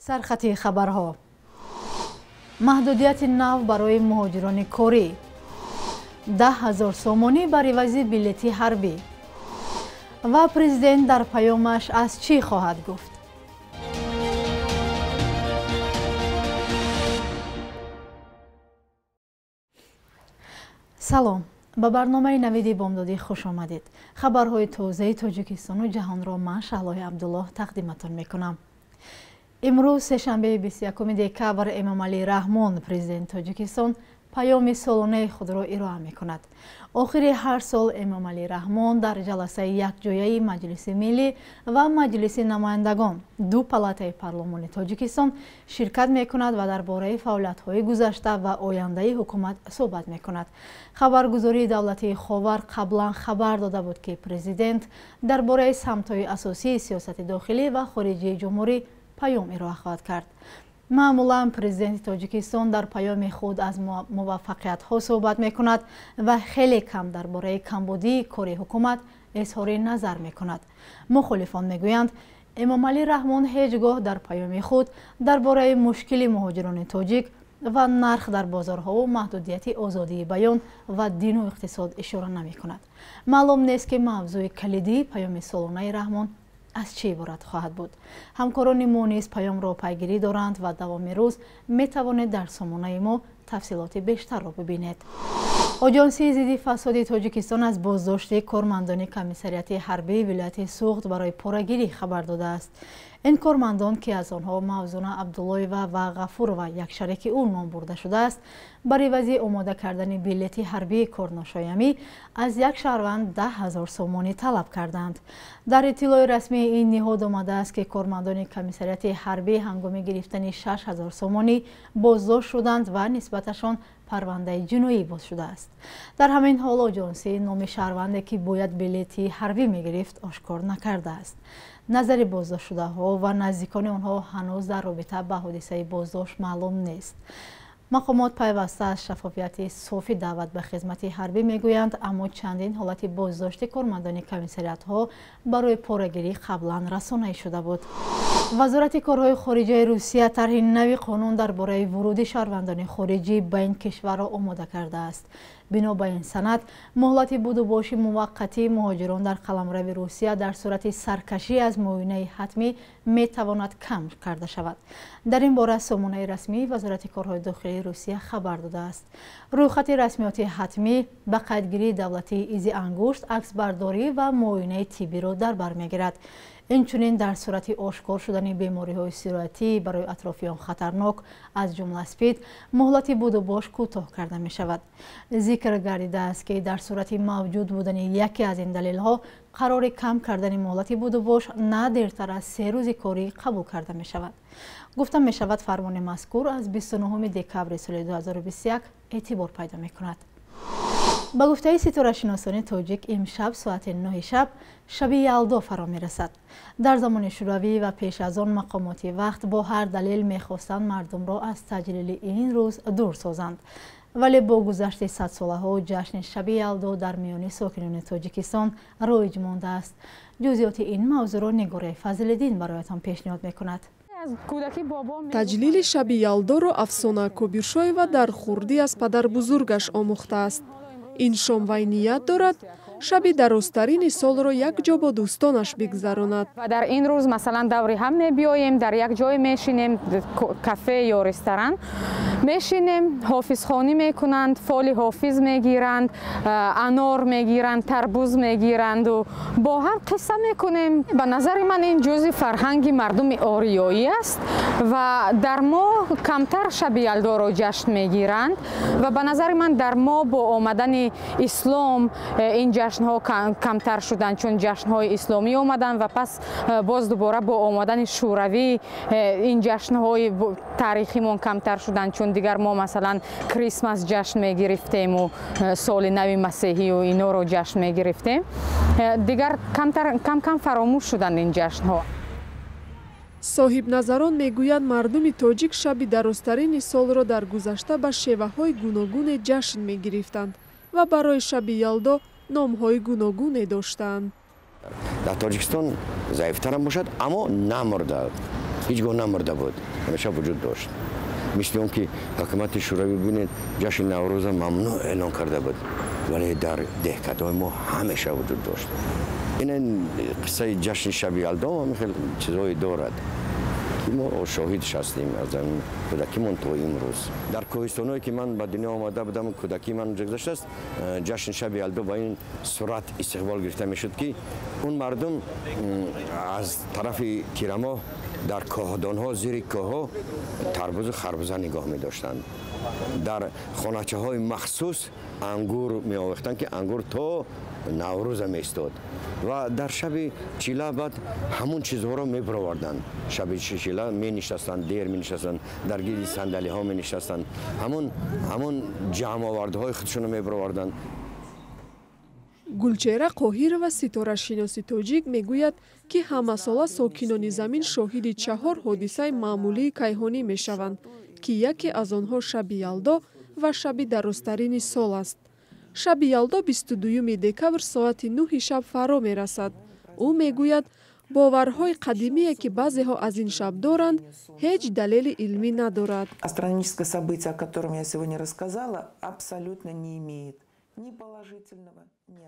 Сархати хабарҳо: маҳдудияти нав барои муҳоҷирони корӣ, 10 000 сомонӣ бар ивази билети ҳарбӣ ва президент дар паёмаш аз чӣ хоҳад гуфт? Салом, ба барномаи «Навиди бомдодӣ» хуш омадед. Хабарҳои тозаи Тоҷикистону ҷаҳонро ман, Шаҳлои Абдуллоҳ, тақдиматон мекунам. Имрӯз, сешанбеи 21 декабр, Эмомалӣ Раҳмон, президенти Тоҷикистон, паёми солонаи худро ироа мекунад. Охири ҳар сол Эмомалӣ Раҳмон дар ҷаласаи якҷояи Маҷлиси миллӣ ва Маҷлиси намояндагон, ду палатаи парлумони Тоҷикистон, ширкат мекунад ва дар бораи фаъолиятҳои гузашта ва ояндаи ҳукумат суҳбат мекунад. Хабаргузории давлатии «Ховар» қаблан хабар дода буд, ки президент дар бораи самтҳои асосии сиёсати дохилӣ ва хориҷии ҷумҳурӣ паём ироа хоҳад кард. Маъмулан президенти Тоҷикистон дар паёми худ аз муваффақиятҳо суҳбат мекунад ва хеле кам дар бораи камбудии кори ҳукумат изҳори назар мекунад. Мухолифон мегӯянд, Эмомалӣ Раҳмон ҳеҷ гоҳ дар паёми худ дар бораи мушкили муҳоҷирони тоҷик ва нарх дар бозорҳову маҳдудияти озодии баён ва дину иқтисод ишора намекунад. Маълум нест, ки мавзӯи калидии паёми солонаи Раҳмон аз чӣ иборат хоҳад буд. Ҳамкорони мо низ паёмро пайгирӣ доранд ва давоми рӯз метавонед дар сомонаи мо тафсилоти бештарро бибинед. Оҷонсии зидди фасоди Тоҷикистон аз боздошти кормандони комиссариати ҳарбии вилояти Суғд барои порагирӣ хабар додааст. Ин кормандон, ки аз онҳо Мавзуна Абдуллоева ва Ғафурова, як шарики ӯ, ном бурда шудааст, бар ивази омода кардани билети ҳарбии корношоямӣ аз як шаҳрванд 10 000 сомонӣ талаб карданд. Дар иттилои расмии ин ниҳод омадааст, ки кормандони комиссариати ҳарбӣ ҳангоми гирифтани 6000 сомонӣ боздошт шуданд ва нисбаташон парвандаи ҷиноӣ боз шудааст. Дар ҳамин ҳол оҷонсӣ номи шаҳрванде, ки бояд билети ҳарбӣ мегирифт, ошкор накардааст. Назари боздоштшудаҳо ва наздикони онҳо ҳанӯз дар робита ба ҳодисаи боздошт маълум нест. Мақомот пайваста аз шаффофияти софи даъват ба хизмати ҳарбӣ мегӯянд, аммо чандин ҳолати боздошти кормандони комиссариатҳо барои порагирӣ қаблан расонаӣ шуда буд. Вазорати корҳои хориҷаи Русия тарҳи нави қонун дар бораи вуруди шаҳрвандони хориҷӣ ба ин кишварро омода кардааст. Бино ба ин санад, муҳлати будубоши муваққатии муҳоҷирон дар қаламрави Русия дар сурати саркашӣ аз муоинаи ҳатмӣ метавонад кам карда шавад. Дар ин бора сомонаи расмии Вазорати корҳои дохилии Русия хабар додааст. Рӯйхати расмиёти ҳатмӣ ба қайдгирии давлатии изи ангушт, аксбардорӣ ва муоинаи тиббиро дар бар мегирад. Инчунин дар сурати ошкор шудани бемориҳои сироятӣ, барои атрофиён хатарнок, аз ҷумла СПИД, муҳлати будубош кӯтоҳ карда мешавад. Зикр гардидааст, ки дар сурати мавҷуд будани яке аз ин далелҳо қарори кам кардани муҳлати будубош на дертар аз 3 рӯзи корӣ қабул карда мешавад. Гуфта мешавад, фармони мазкур аз 29 декабри соли 2021 эътибор пайдо мекунад. Ба гуфтаи ситорашиносони тоҷик, имшаб соати 9 шаб шаби Ялдо фаро мерасад. Дар замони Шӯравӣ ва пеш аз он мақомоти вақт бо ҳар далел мехостанд мардумро аз таҷлили ин рӯз дур созанд, вале бо гузашти садсолаҳо ҷашни шаби Ялдо дар миёни сокинони Тоҷикистон роиҷ мондааст. Ҷузъиёти ин мавзӯъро Нигораи Фазлиддин бароятон пешниҳод мекунад. Таҷлили шаби Ялдоро Афсона Кобиршоева дар хурдӣ аз падарбузургаш омӯхтааст. Ин шом вай ният дорад шаби дарозтарини солро якҷо бо дӯстонаш бигзаронад. Ва дар ин рӯз, масалан, даври ҳам мебиёем, дар як ҷой мешинем, кафе ё ресторан мешинем, ҳофизхонӣ мекунанд, фоли ҳофиз мегиранд, анор мегиранд, тарбуз мегиранду бо ҳам қисса мекунем. Ба назари ман, ин ҷузъи фарҳанги мардуми ориёӣ аст ва дар мо камтар шаби Ялдоро ҷашн мегиранд. Ва ба назари ман, дар мо бо омадани ислом ин ҷашнҳо камтар шуданд, чун ҷашнҳои исломӣ омаданд ва пас боз дубора бо омадани Шӯравӣ ин ҷашнҳои таърихимон камтар шуданд, чун дигар мо, масалан, Крисмас ҷашн мегирифтему соли нави масеҳию иноро ҷашн мегирифтем. Дигар кам кам фаромӯш шуданд ин ҷашнҳо. Соҳибназарон мегӯянд, мардуми тоҷик шаби дарозтарини солро дар гузашта ба шеваҳои гуногуне ҷашн мегирифтанд ва барои шаби Ялдо номҳои гуногуне доштанд. Дар Тоҷикистон заифтарам бошад, аммо намурда. Ҳеҷ гоҳ намурда буд, ҳамеша вуҷуд дошт. Мисли он ки ҳукумати Шӯравӣ, бинед, ҷашни Наврӯза мамнӯъ эълон карда буд, вале дар деҳкадҳои мо ҳамеша вуҷуд дошт. Ин қиссаи ҷашни Шаби Ялдо ҳамин хел чизҳое дорад, ки мо шоҳидш ҳастем аз кӯдакимон то имрӯз. Дар кӯҳистонҳое ки ман ба дунё омада будам, кӯдакии ман онҷо гузаштааст, ҷашни Шаби Ялдо ба ин сурат истиқбол гирифта мешуд, ки он мардум аз тарафи тирамоҳ дар коҳдонҳо, зери кӯҳҳо тарбузу харбуза нигоҳ медоштанд, дар хоначаҳои махсус ангур меовехтанд, ки ангур то Наврӯза меистод, ва дар шаби чила баъд ҳамон чизҳоро мебироварданд. Шаби чила менишастанд, дер менишастанд, дар гирди сандалиҳо менишастанд, ҳамон ҷамъовардаҳои худшонро мебироварданд. Гулчеҳра Қоҳирова, ситорашиноси тоҷик, мегӯяд, ки ҳамасола сокинони замин шоҳиди чаҳор ҳодисаи маъмулии кайҳонӣ мешаванд, ки яке аз онҳо Шаби Ялдо ва шаби дарозтарини сол аст. Шаби Ялдо 22 декабр соати 9 шаб фаро мерасад. Ӯ мегӯяд, боварҳои қадимие, ки баъзеҳо аз ин шаб доранд, ҳеҷ далели илмӣ надорад. Астрономическое событие, о котором я сегодня рассказала, абсолютно не имеет ни положительного.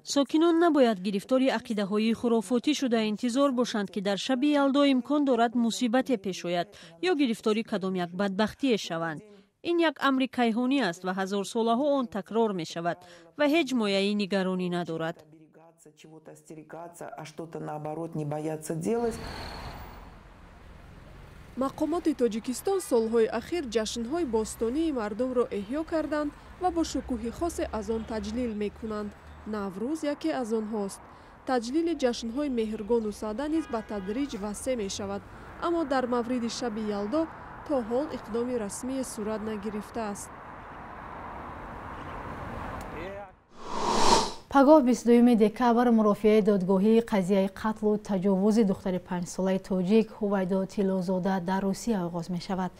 Сокинон набояд гирифтори ақидаҳои хурофотӣ шуда, интизор бошанд, ки дар Шаби Ялдо имкон дорад мусибате пеш ояд ё гирифтори кадом як бадбахтие шаванд. Ин як амри кайҳонӣ аст ва ҳазорсолаҳо он такрор мешавад ва ҳеҷ мояи нигаронӣ надорад. Чего-то остерегаться, а что-то, наоборот, не бояться делать. Мақомоти Тоҷикистон солҳои ахир ҷашнҳои бостонии мардумро эҳё карданд ва бо шукӯҳи хосе аз он таҷлил мекунанд. Наврӯз яке аз онҳост. Таҷлили ҷашнҳои Меҳргону Сада низ ба тадриҷ васеъ мешавад, аммо дар мавриди Шаби Ялдо то ҳол иқдоми расмие сурат нагирифтааст. Пагоҳ, 22 декабр, мурофиаи додгоҳии қазияи қатлу таҷовузи духтари 5-солаи тоҷик Ҳувайдо Тиллозода дар Русия оғоз мешавад.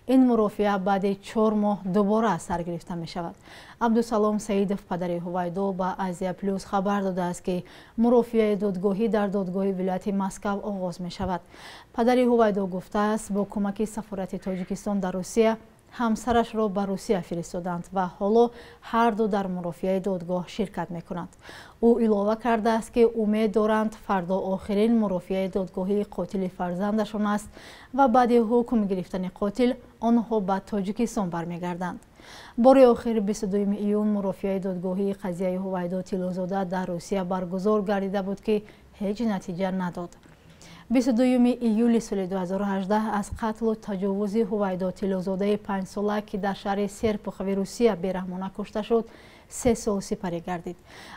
Ин мурофиа баъди 4 моҳ дубора аз сар гирифта мешавад. Абдусалом Саидов, падари Ҳувайдо, ба Азия Плюс хабар додааст, ки мурофиаи додгоҳӣ дар додгоҳи вилояти Москав оғоз мешавад. Падари Ҳувайдо гуфтааст, бо кӯмаки сафорати Тоҷикистон дар Русия ҳамсарашро ба Русия фиристоданд ва ҳоло ҳарду дар мурофиаи додгоҳ ширкат мекунанд. Ӯ илова кардааст, ки умед доранд, фардо охирин мурофиаи додгоҳии қотили фарзандашон аст ва баъди ҳукм гирифтани қотил онҳо ба Тоҷикистон бармегарданд. Бори охир 22 июн мурофиаи додгоҳии қазияи Ҳувайдо Тиллозода дар Русия баргузор гардида буд, ки ҳеҷ натиҷа надод. 22 июли соли 2018 аз қатлу таҷовузи Ҳувайдо Тиллозодаи 5-сола, ки дар шаҳри Серпухови Русия бераҳмона кушта шуд, 3 сол сипарӣ гардид,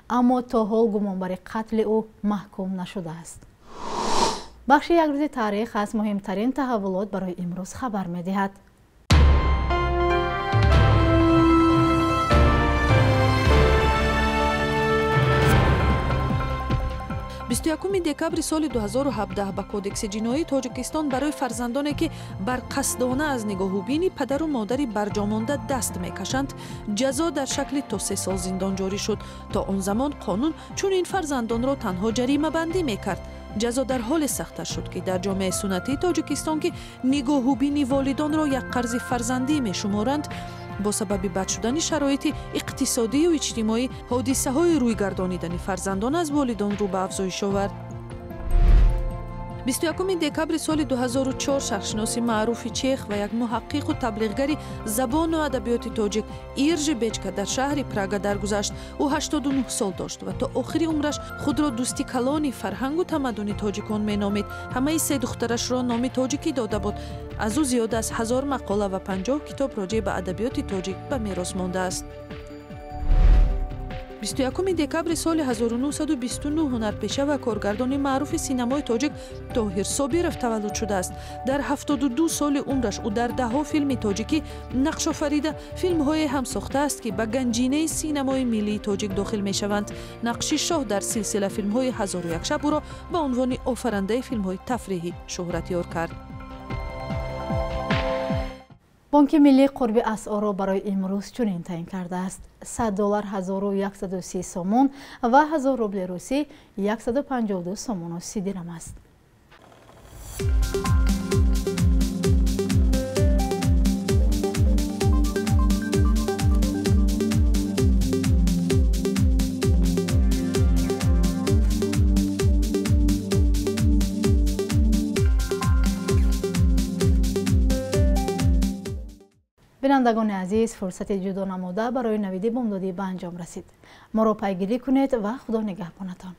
аммо то ҳол гумонбари қатли ӯ маҳкум нашудааст. Бахши «Як рӯзи таърих» аз муҳимтарин таҳаввулот барои имрӯз хабар медиҳад. 21 декабри соли 2017 ба Кодекси ҷиноии Тоҷикистон барои фарзандоне, ки барқасдона аз нигоҳубини падару модари барҷомонда даст мекашанд, ҷазо дар шакли то 3 сол зиндон ҷорӣ шуд. То он замон қонун чунин фарзандонро танҳо ҷаримабандӣ мекард. Ҷазо дар ҳоле сахттар шуд, ки дар ҷомеаи суннатии Тоҷикистон, ки нигоҳубини волидонро як қарзи фарзандӣ мешуморанд, бо сабаби бад шудани шароити иқтисодию иҷтимоӣ ҳодисаҳои рӯйгардонидани фарзандон аз волидон рӯ ба афзоиш овард. 21 декабри соли 2004 шарқшиноси маъруфи чех ва як муҳаққиқу таблиғгари забону адабиёти тоҷик Иржи Бечка дар шаҳри Прага даргузашт. Ӯ 89 сол дошт ва то охири умраш худро дӯсти калони фарҳангу тамаддуни тоҷикон меномид. Ҳамаи се духтарашро номи тоҷикӣ дода буд. Аз ӯ зиёда аз 1000 мақола ва 50 китоб роҷеъ ба адабиёти тоҷик ба мерос мондааст. 21 декабри соли 1929 ҳунарпеша ва коргардони маъруфи синамои тоҷик Тоҳир Собиров таваллуд шудааст. Дар 72 соли умраш ӯ дар даҳҳо филми тоҷикӣ нақшофарида, филмҳое ҳам сохтааст, ки ба ганҷинаи синамои миллии тоҷик дохил мешаванд. Нақши шоҳ дар силсила филмҳои «Ҳазору як шаб» ӯро ба унвони офарандаи филмҳои тафриҳӣ шӯҳратёр кард. Бонки миллӣ қурби асъорро барои имрӯз чунин таъин кардааст: 100 доллар 1130 сомон ва 1000 рубли русӣ 152 сомону 30 дирам аст. Бинандагони азиз, фурсати ҷудо намуда барои Навиди бомдодӣ ба анҷом расид. Моро пайгирӣ кунед ва Худо нигаҳбонатон.